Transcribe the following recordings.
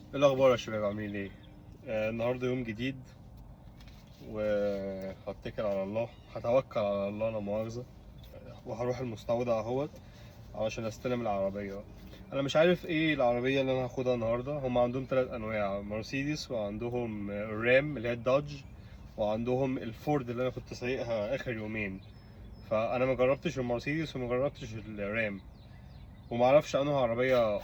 ايه الاخبار يا شباب؟ عاملين ايه؟ النهارده يوم جديد وهتكل على الله، هتوكل على الله لا مؤاخذة، وهروح المستودع اهوت علشان استلم العربية. انا مش عارف ايه العربية اللي انا هاخدها النهارده. هم عندهم 3 انواع: مرسيدس، وعندهم الرام اللي هي الدodge، وعندهم الفورد اللي انا كنت سايقها اخر يومين. فانا ما جربتش المرسيدس وما جربتش الرام وما اعرفش انه عربية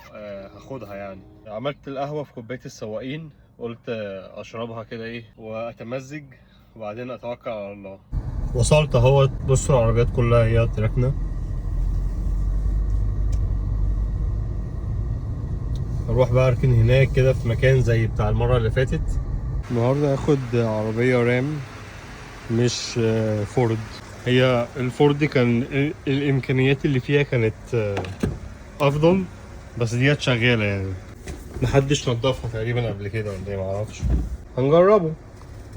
هاخدها. يعني عملت القهوة في كوباية السواقين، قلت اشربها كده ايه واتمزج وبعدين اتوكل على الله. وصلت اهوت، بصوا العربيات كلها هي تركنا. اروح بقى اركن هناك كده في مكان زي بتاع المرة اللي فاتت. النهارده هاخد عربية رام مش فورد. هي الفورد كان الامكانيات اللي فيها كانت افضل، بس ديت شغالة يعني محدش نضفها تقريبا قبل كده ولا ايه، معرفش. هنجربه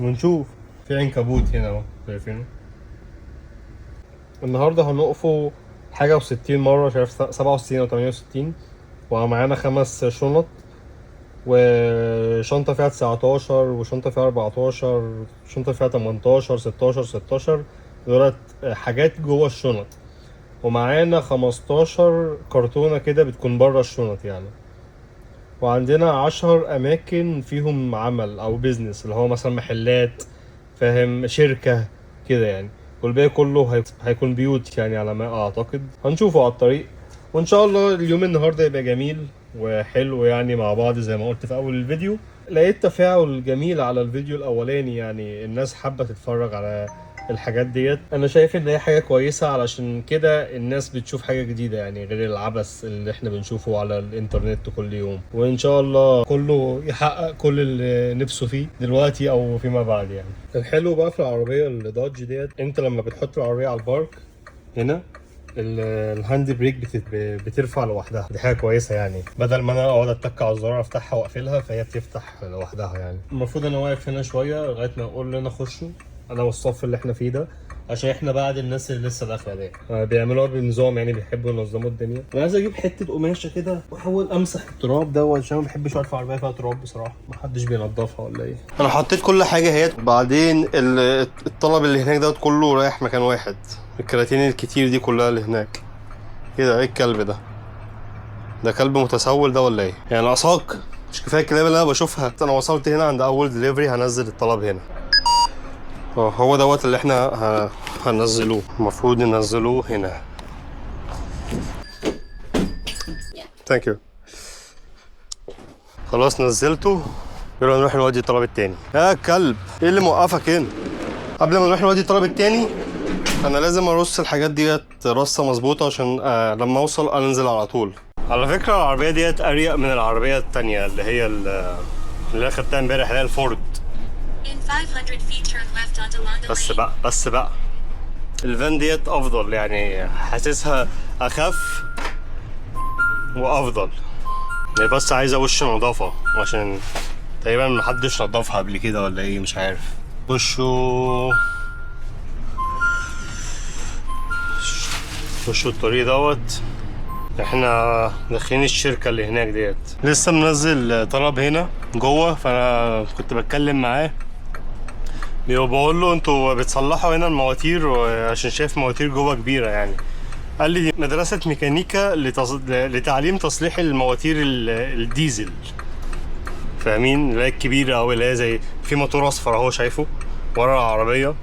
ونشوف. في عنكبوت هنا اهو، شايفينه؟ النهارده هنقفه حاجة وستين مرة، مش عارف 67 أو 68، ومعانا 5 شنط، وشنطة فيها 19، وشنطة فيها 14، شنطة فيها 18، 16، 16. دولت حاجات جوه الشنط، ومعانا 15 كرتونة كده بتكون بره الشنط يعني. وعندنا 10 أماكن فيهم عمل أو business، اللي هو مثلا محلات، فاهم، شركة كده يعني. والباقي كله هيكون بيوت يعني على ما أعتقد. هنشوفه على الطريق، وإن شاء الله اليوم النهاردة يبقى جميل وحلو يعني مع بعض. زي ما قلت في أول الفيديو، لقيت تفاعل جميل على الفيديو الأولاني، يعني الناس حابة تتفرج على الحاجات ديت. أنا شايف إن هي حاجة كويسة، علشان كده الناس بتشوف حاجة جديدة يعني غير العبث اللي إحنا بنشوفه على الإنترنت كل يوم. وإن شاء الله كله يحقق كل اللي نفسه فيه دلوقتي أو فيما بعد يعني. الحلو بقى في العربية الدodge ديت، أنت لما بتحط العربية على ال park هنا، ال hand brake بترفع لوحدها. دي حاجة كويسة يعني، بدل ما انا اقعد اتك على الزرار افتحها واقفلها، فهي بتفتح لوحدها يعني. المفروض انا واقف هنا شوية لغاية ما اقول لنا خشوا، انا والصف اللي احنا فيه ده، عشان احنا بعد الناس اللي لسه داخله دي. بيعملوها بنظام يعني، بيحبوا ينظموا الدنيا. انا عايز اجيب حتة قماشة كده واحاول امسح التراب ده، عشان ما بحبش اقعد في عربية فيها تراب بصراحة. ما حدش بينضفها ولا ايه؟ انا حطيت كل حاجة اهيت، وبعدين الطلب اللي هناك دوت كله رايح مكان واحد. الكراتين الكتير دي كلها اللي هناك كده. ايه الكلب ده؟ ده كلب متسول ده ولا ايه؟ يعني ناقصاك؟ مش كفاية الكلاب اللي انا بشوفها؟ انا وصلت هنا عند اول دليفري، هنزل الطلب هنا. هو دوت اللي احنا هننزلوه، المفروض ننزلوه هنا. Thank you. خلاص نزلته، يلا نروح نودي الطلب التاني. يا كلب، ايه اللي موقفك هنا؟ قبل ما نروح نودي الطلب التاني، انا لازم ارص الحاجات ديت رصه مظبوطة عشان لما اوصل انزل على طول. على فكرة العربية ديت اريق من العربية التانية اللي هي اللي انا خدتها امبارح، اللي هي الفورد. In 500 feet, turn left onto Londa بس Lane. بقى، بس بقى الفان ديت افضل يعني، حاسسها اخف وافضل. هي بس عايزه وش نظافة، عشان تقريبا محدش نظفها قبل كده ولا ايه، مش عارف. خشوا الطريق دوت. احنا داخلين الشركة اللي هناك ديت. لسه منزل طلب هنا جوه، فانا كنت بتكلم معاه، بقول له انتوا بتصلحوا هنا المواتير، عشان شايف مواتير جوه كبيرة يعني. قال لي دي مدرسة ميكانيكا لتعليم تصليح المواتير الديزل، فاهمين؟ اللي هي الكبيرة أو اللي هي زي في موتور أصفر أهو شايفه ورا العربية.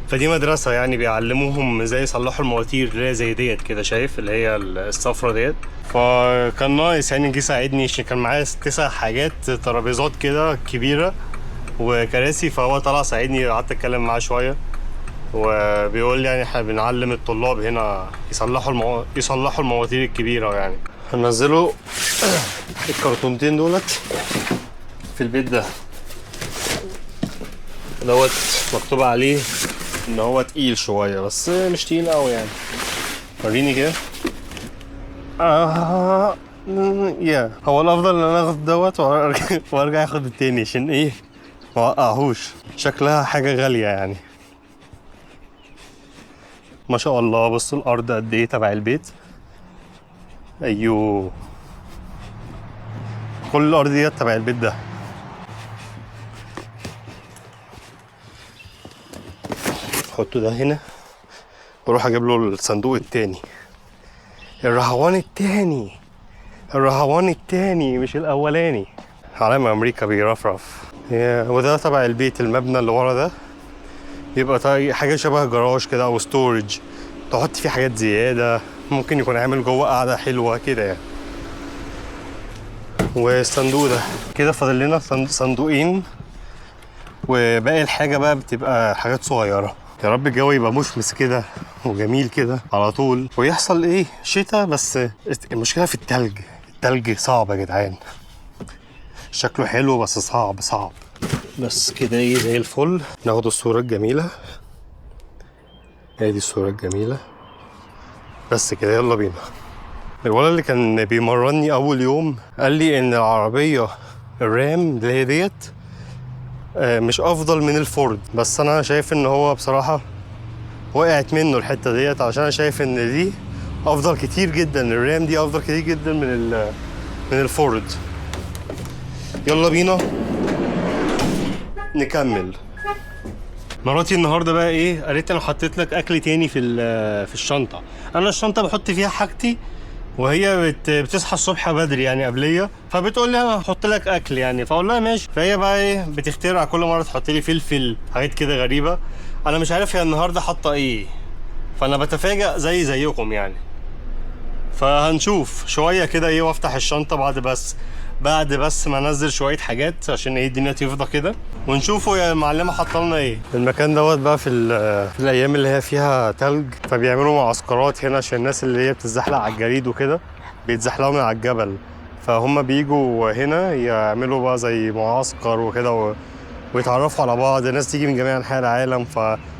فدي مدرسة يعني بيعلموهم ازاي يصلحوا المواتير اللي هي زي ديت كده، شايف اللي هي الصفرة ديت. فكان ناقص يعني جه ساعدني، عشان كان معايا 9 حاجات، ترابيزات كده كبيرة وكراسي، فهو طلع ساعدني. قعدت اتكلم معاه شوية وبيقول لي يعني احنا بنعلم الطلاب هنا يصلحوا المواتير الكبيرة يعني. هنزلوا الكرتونتين دولت في البيت ده دوت، مكتوب عليه ان هو تقيل شوية بس مش تقيل قوي يعني. وريني كده. يا هو الافضل ان انا اخد دوت وارجع اخد التاني، عشان ايه؟ ما وقعهوش. شكلها حاجة غالية يعني. ما شاء الله، بص الارض قد ايه تبع البيت. ايوه. كل الارض ديت تبع البيت ده. حطه ده هنا واروح اجيب له الصندوق التاني، الرهوان التاني، الرهوان التاني مش الاولاني. علم امريكا بيرفرف. وده تبع البيت، المبنى اللي ورا ده يبقى حاجة شبه جراج كده او storage، تحط فيه حاجات زياده، ممكن يكون عامل جوه قاعدة حلوة كده يعني. والصندوق ده كده فاضل لنا صندوقين، وباقي الحاجة بقى بتبقى حاجات صغيره. يا رب الجو يبقى مشمس كده وجميل كده على طول، ويحصل ايه شتاء. بس المشكلة في التلج، التلج صعب يا جدعان. شكله حلو بس صعب صعب. بس كده ايه زي الفل. ناخد الصورة الجميلة، ادي الصورة الجميلة. بس كده يلا بينا. الولد اللي كان بيمرني اول يوم قال لي ان العربية الرام اللي هي ديت مش افضل من الفورد، بس انا شايف ان هو بصراحة وقعت منه الحتة ديت، عشان انا شايف ان دي افضل كتير جدا، الرام دي افضل كتير جدا من الفورد. يلا بينا نكمل. مراتي النهارده بقى ايه قالت لي انا حطيت لك اكل تاني في الشنطه. انا الشنطة بحط فيها حاجتي، وهي بتصحى الصبح بدري يعني قبليه، فبتقول لي انا هحط لك اكل يعني، فاقول لها ماشي. فهي بقى ايه بتخترع كل مرة تحط لي فلفل، حاجات كده غريبه. انا مش عارف هي النهارده حاطه ايه، فانا بتفاجئ زي زيكم يعني. فهنشوف شوية كده ايه، وافتح الشنطة بعد بس ما انزل شوية حاجات عشان ايه الدنيا تفضى كده، ونشوفوا يا معلمه حاطه لنا ايه. المكان دوت بقى في الايام اللي هي فيها تلج، فبيعملوا معسكرات هنا عشان الناس اللي هي بتتزحلق على الجليد وكده، بيتزحلقوا من على الجبل، فهم بيجوا هنا يعملوا بقى زي معسكر وكده ويتعرفوا على بعض. الناس تيجي من جميع انحاء العالم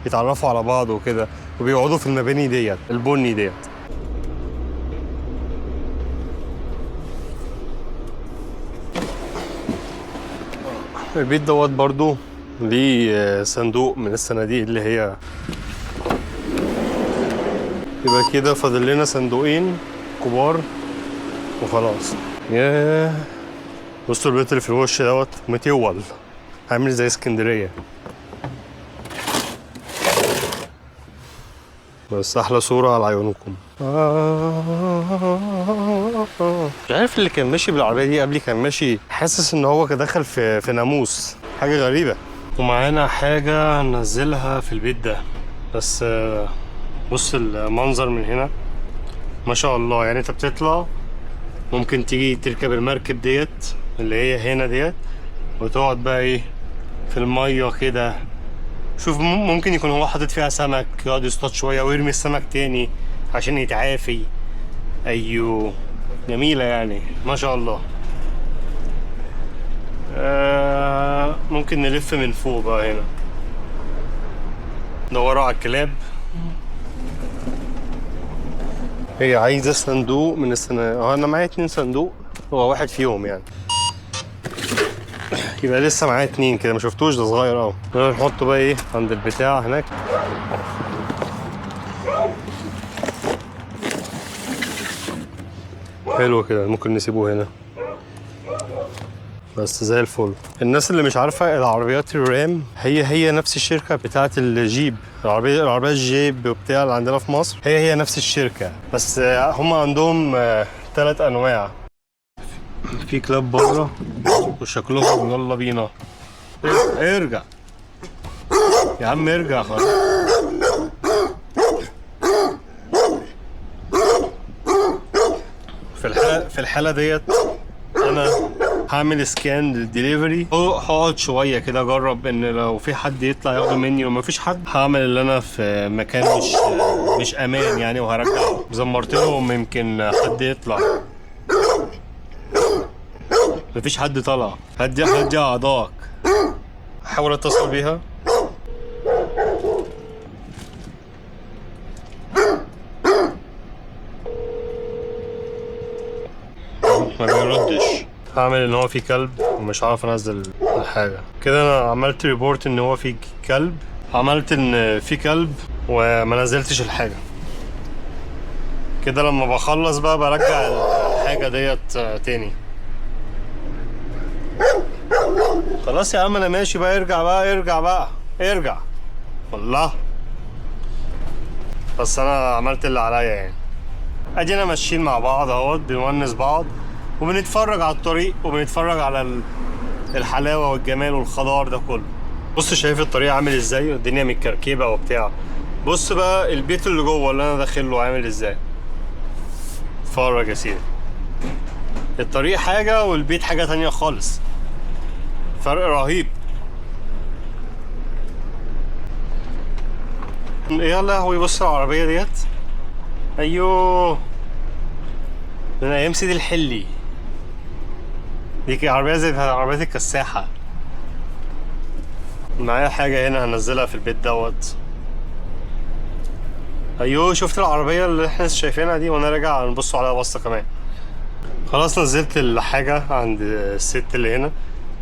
فيتعرفوا على بعض وكده، وبيقعدوا في المباني ديت البني ديت. البيت دوت برضو ليه صندوق من الصناديق اللي هي، يبقى كده فاضل لنا صندوقين كبار وخلاص. ياه بصوا البيت اللي في الوش دوت متيول، عامل زي اسكندرية. بس احلى صورة على عيونكم. مش عارف اللي كان ماشي بالعربية دي قبلي كان ماشي حاسس ان هو دخل في ناموس، حاجة غريبة. ومعانا حاجة هننزلها في البيت ده، بس بص المنظر من هنا ما شاء الله. يعني انت بتطلع ممكن تيجي تركب المركب ديت اللي هي هنا ديت، وتقعد بقى ايه في المية كده. شوف ممكن يكون هو حاطط فيها سمك، يقعد يصطاد شوية ويرمي السمك تاني عشان يتعافي. ايوه جميلة يعني ما شاء الله. ممكن نلف من فوق بقى هنا، دوروا على الكلاب. هي عايزة صندوق من السنة، انا معايا 2 صندوق، هو واحد فيهم يعني، يبقى لسه معايا 2 كده ما شفتوش، ده صغير قوي. نحطه بقى ايه عند البتاع هناك. حلو كده، ممكن نسيبه هنا بس زي الفل. الناس اللي مش عارفة العربيات الرام هي نفس الشركة بتاعة الجيب، العربية الجيب وبتاع اللي عندنا في مصر، هي نفس الشركة، بس هم عندهم 3 أنواع. في كلاب بره وشكلهم يلا بينا. ارجع يا عم، ارجع خلاص. في الحالة ديت أنا هعمل scan لل delivery، هقعد شوية كده أجرب إن لو في حد يطلع ياخده مني، وما فيش حد هعمل اللي أنا في مكان مش أمان يعني، وهرجعه. زمرت لهم يمكن حد يطلع، مفيش حد طلع. هدي أعضائك. أحاول أتصل بيها. ما بيردش. هعمل ان هو في كلب ومش عارف انزل الحاجة كده. انا عملت report ان هو في كلب، عملت ان في كلب وما نزلتش الحاجة كده. لما بخلص بقى برجع الحاجة ديت تاني. خلاص يا عم انا ماشي بقى، ارجع بقى، ارجع بقى، ارجع. والله بس انا عملت اللي عليا يعني. ادينا ماشيين مع بعض اهوت، بنونس بعض وبنتفرج على الطريق وبنتفرج على الحلاوة والجمال والخضار ده كله. بص شايف الطريق عامل ازاي والدنيا متكركبه وبتاع. بص بقى البيت اللي جوه اللي انا داخل له عامل ازاي. اتفرج يا سيدي، الطريق حاجة والبيت حاجة تانية خالص، فرق رهيب. يا لهوي، بص العربية ديت، ايوه من ايام سيدي الحلي. دي عربية زي عربيات الكساحه. معايا حاجة هنا هنزلها في البيت دوت. ايوه شفت العربية اللي احنا شايفينها دي وانا راجع هنبصوا عليها بصة كمان. خلاص نزلت الحاجة عند الست اللي هنا،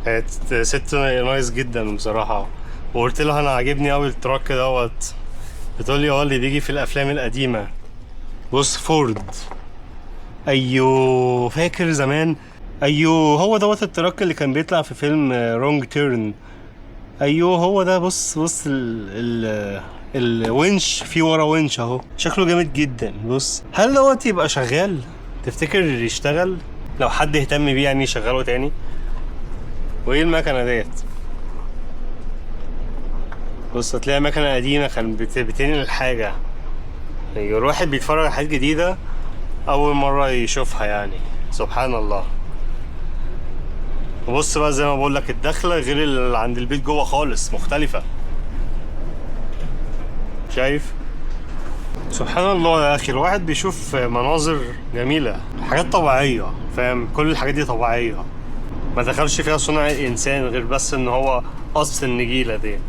كانت ست nice جدا بصراحة، وقلت لها انا عاجبني قوي ال truck دوت. بتقول لي اه اللي بيجي في الافلام القديمة. بص فورد، ايوه فاكر زمان، ايوه هو دوت ال truck اللي كان بيطلع في فيلم Wrong Turn. ايوه هو ده. بص بص ال الونش في ورا ونش اهو، شكله جامد جدا. بص هل دوت يبقى شغال؟ تفتكر يشتغل لو حد اهتم بيه يعني يشغله تاني؟ وايه المكنه ديت؟ بص هتلاقي مكنه قديمة كان بتنقل حاجة. ايوه الواحد بيتفرج على حاجات جديدة اول مرة يشوفها يعني، سبحان الله. وبص بقى زي ما بقول لك الدخلة غير اللي عند البيت جوه خالص، مختلفة. شايف؟ سبحان الله يا اخي، الواحد بيشوف مناظر جميلة، حاجات طبيعية، فاهم؟ كل الحاجات دي طبيعية، ما دخلش فيها صنع الانسان غير بس ان هو قص النجيله ديت.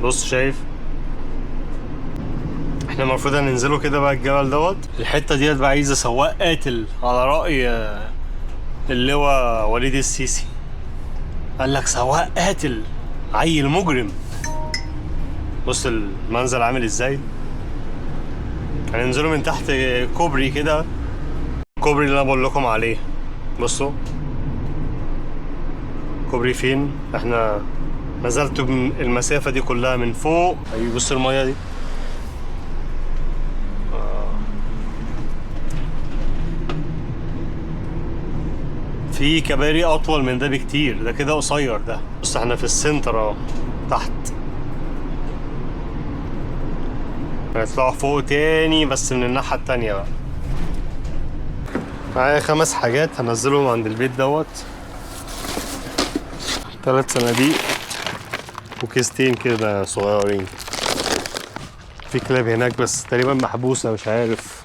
بص شايف؟ احنا المفروض هننزله كده بقى الجبل دوت. الحتة ديت بقى عايزه سواق قاتل على راي اللواء وليد السيسي، قال لك سواق قاتل عيل مجرم. بص المنزل عامل ازاي. هننزله من تحت كوبري كده، الكوبري اللي انا بقول لكم عليه. بصوا كوبري فين، احنا نزلت المسافة دي كلها من فوق. ايوه بص المية دي. في كباري اطول من ده بكتير، ده كده قصير ده. بص احنا في ال center اهو تحت، هنطلع فوق تاني بس من الناحية التانية بقى. معايا 5 حاجات هنزلهم عند البيت دوت، 3 صناديق وكيستين كده صغيرين. في كلاب هناك بس تقريبا محبوسة مش عارف.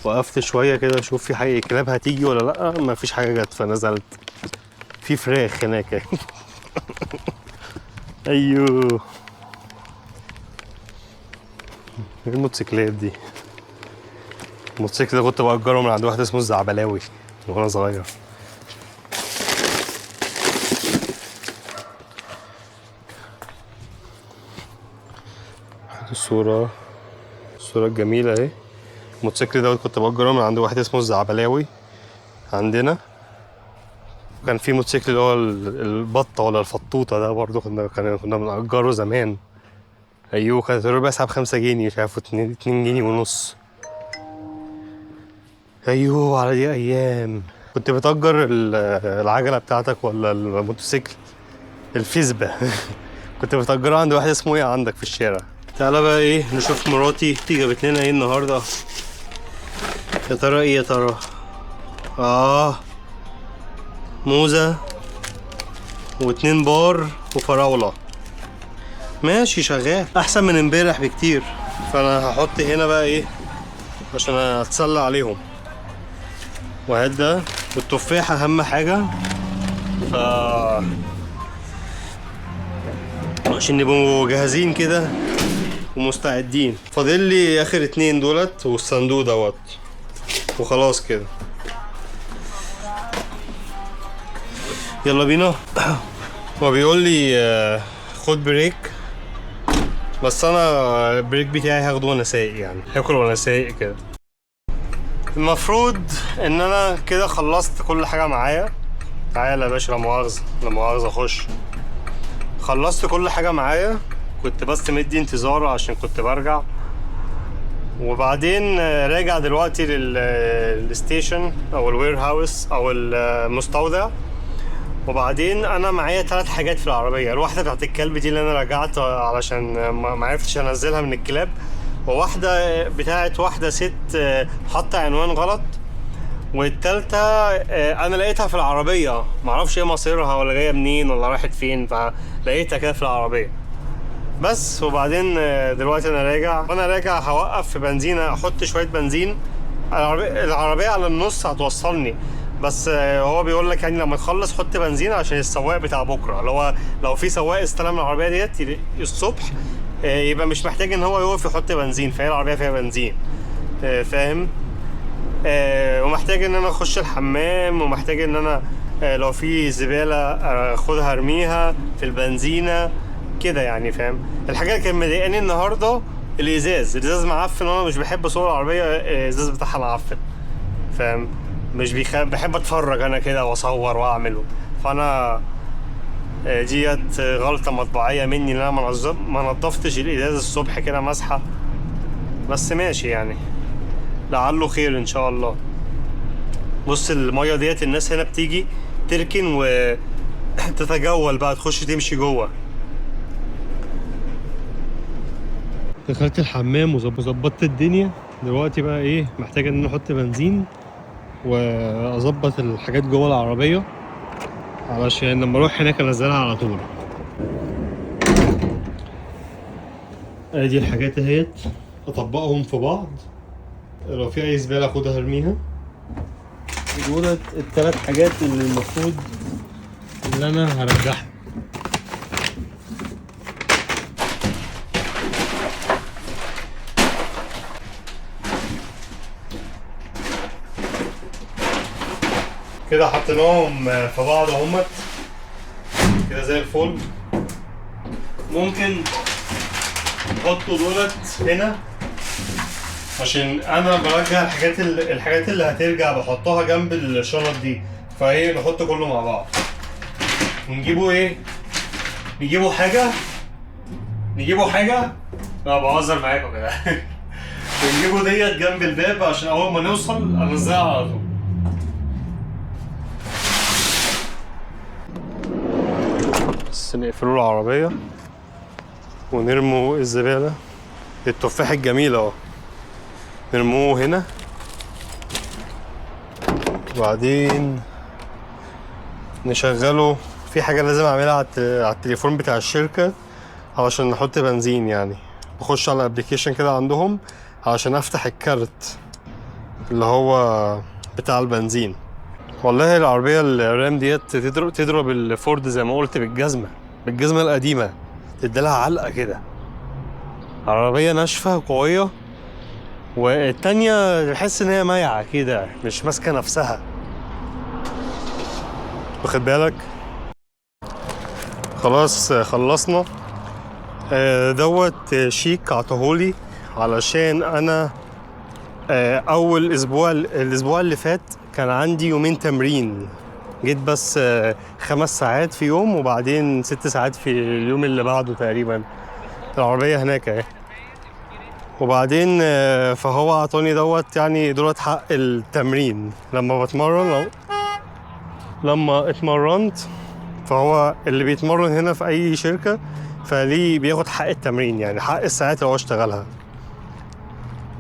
وقفت شوية كده اشوف في حاجة كلاب هتيجي ولا لأ، ما فيش حاجة جت فنزلت. في فراخ هناك. ايوه ايه الموتوسيكلات دي؟ الموتوسيكل ده كنت بأجره من عند واحد اسمه الزعبلاوي وانا صغير. الصورة، الصورة الجميلة اهي. الموتوسيكل دوت كنت بأجره من عند واحد اسمه الزعبلاوي عندنا. كان في موتوسيكل اللي هو البطة ولا الفطوطة ده برضه كنا بنأجره زمان. ايوه كانت الربع ساعة ب5 جنيه، مش عارف 2 جنيه ونص. ايوه على دي ايام كنت بتأجر العجلة بتاعتك ولا الموتوسيكل الفيسبا. كنت بتأجرها عند واحد اسمه ايه عندك في الشارع. تعالى بقى ايه نشوف مراتي جابت لنا ايه النهارده. يا ترى ايه يا ترى؟ موزة و2 بار وفراولة. ماشي شغال احسن من امبارح بكتير. فانا هحط هنا بقى ايه عشان اتسلى عليهم. وهات ده والتفاح اهم حاجة، ف عشان نبقوا جاهزين كده ومستعدين. فاضل لي اخر 2 دولت والصندوق دوت وخلاص كده. يلا بينا. هو بيقول لي خد break، بس انا ال break بتاعي هاخده وانا سايق، يعني هاكل وانا سايق كده. المفروض ان انا كده خلصت كل حاجة معايا. تعالى يا باشا، لا مؤاخذة لا مؤاخذة، خش. خلصت كل حاجة معايا، كنت بس مدي انتظار عشان كنت برجع، وبعدين راجع دلوقتي لل station او ال warehouse او المستودع. وبعدين انا معايا 3 حاجات في العربيه، الواحدة بتاعت الكلب دي اللي انا رجعت علشان ما عرفتش انزلها من الكلاب، وواحدة بتاعت واحدة ست حاطه عنوان غلط، والتالتة انا لقيتها في العربيه، معرفش ايه مصيرها ولا جاية منين ولا راحت فين، فلقيتها كده في العربية بس. وبعدين دلوقتي انا راجع، وانا راجع هوقف في بنزينة احط شوية بنزين. العربية على النص هتوصلني، بس هو بيقول لك يعني لما تخلص حط بنزين عشان السواق بتاع بكره، اللي هو لو في سواق استلم العربية ديت الصبح يبقى مش محتاج ان هو يقف يحط بنزين، فهي العربية فيها بنزين، فاهم؟ ومحتاج ان انا اخش الحمام، ومحتاج ان انا لو في زبالة اخدها ارميها في البنزينة كده يعني، فاهم؟ الحاجة اللي كانت مضايقاني النهاردة الازاز، الازاز معفن، وانا مش بحب اسوق العربية الازاز بتاعها معفن، فاهم؟ مش بحب اتفرج انا كده واصور واعمل، فانا ديت غلطة مطبعية مني ان انا ما نضفتش الازاز الصبح كده مسحة، بس ماشي يعني، لعله خير ان شاء الله. بص المية ديت الناس هنا بتيجي تركن وتتجول بقى، تخش تمشي جوه. دخلت الحمام وظبطت الدنيا. دلوقتي بقى ايه، محتاج ان انا احط بنزين واظبط الحاجات جوه العربية علشان لما اروح هناك انزلها على طول. ادي الحاجات اهيت، اطبقهم في بعض، لو في اي زبالة اخدها ارميها. دولت التلات حاجات اللي المفروض اللي انا هرجعهم. كده حطيناهم في بعض اهمت كده زي الفل. ممكن نحطوا دولت هنا عشان انا برجع الحاجات اللي هترجع بحطها جنب الشنط دي، فايه نحط كله مع بعض ونجيبه ايه، نجيبه حاجة، نجيبه حاجة، لا بهزر معاكم كده. ونجيبه ديت جنب الباب عشان اول ما نوصل انزلها على طول. بس نقفلوا العربية ونرموا الزبالة، التفاح الجميل اهو نرموه هنا، وبعدين نشغله. في حاجة لازم اعملها على التليفون بتاع الشركة علشان نحط بنزين، يعني بخش على application كده عندهم علشان افتح الكارت اللي هو بتاع البنزين. والله العربية الرام ديت تضرب الفورد زي ما قلت بالجزمة، بالجزمة القديمة تديلها علقة كده. عربية ناشفة وقوية، والتانية بحس ان هي مايعة كده مش ماسكة نفسها، واخد بالك؟ خلاص خلصنا. دوت شيك عطاهولي علشان انا اول اسبوع، الاسبوع اللي فات كان عندي يومين تمرين، جيت بس 5 ساعات في يوم وبعدين 6 ساعات في اليوم اللي بعده تقريبا. العربية هناك اهي. وبعدين فهو عطاني دوت، يعني دوت حق التمرين لما بتمرن، لما اتمرنت، فهو اللي بيتمرن هنا في اي شركة فليه بياخد حق التمرين، يعني حق الساعات اللي هو اشتغلها.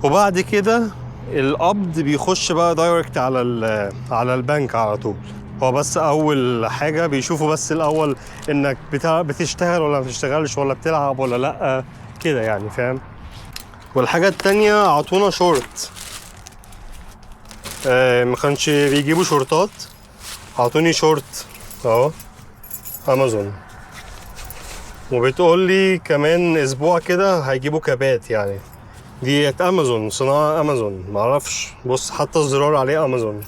وبعد كده القبض بيخش بقى direct على البنك على طول. هو بس اول حاجة بيشوفوا بس الاول انك بتشتغل ولا ما بتشتغلش، ولا بتلعب ولا لا كده يعني، فاهم؟ والحاجة التانية عطونا شورت، ما كانش بيجيبوا شورتات، عطوني شورت اهو امازون، وبتقول لي كمان اسبوع كده هيجيبوا كابات، يعني ديت امازون، صناعة امازون، معرفش، بص حتى الزرار عليه امازون،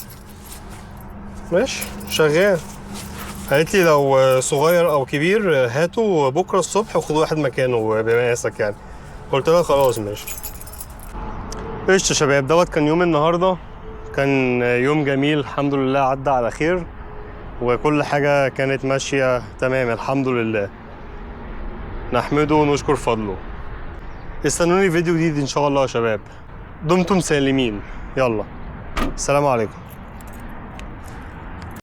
ماشي شغال. قالت لي لو صغير او كبير هاته بكره الصبح وخد واحد مكانه بمقاسك يعني. قلت لها خلاص ماشي. قشطة يا شباب، دوت كان يوم النهارده، كان يوم جميل الحمد لله، عدى على خير. وكل حاجة كانت ماشية تمام الحمد لله. نحمده ونشكر فضله. استنوني فيديو جديد ان شاء الله يا شباب. دمتم سالمين. يلا السلام عليكم.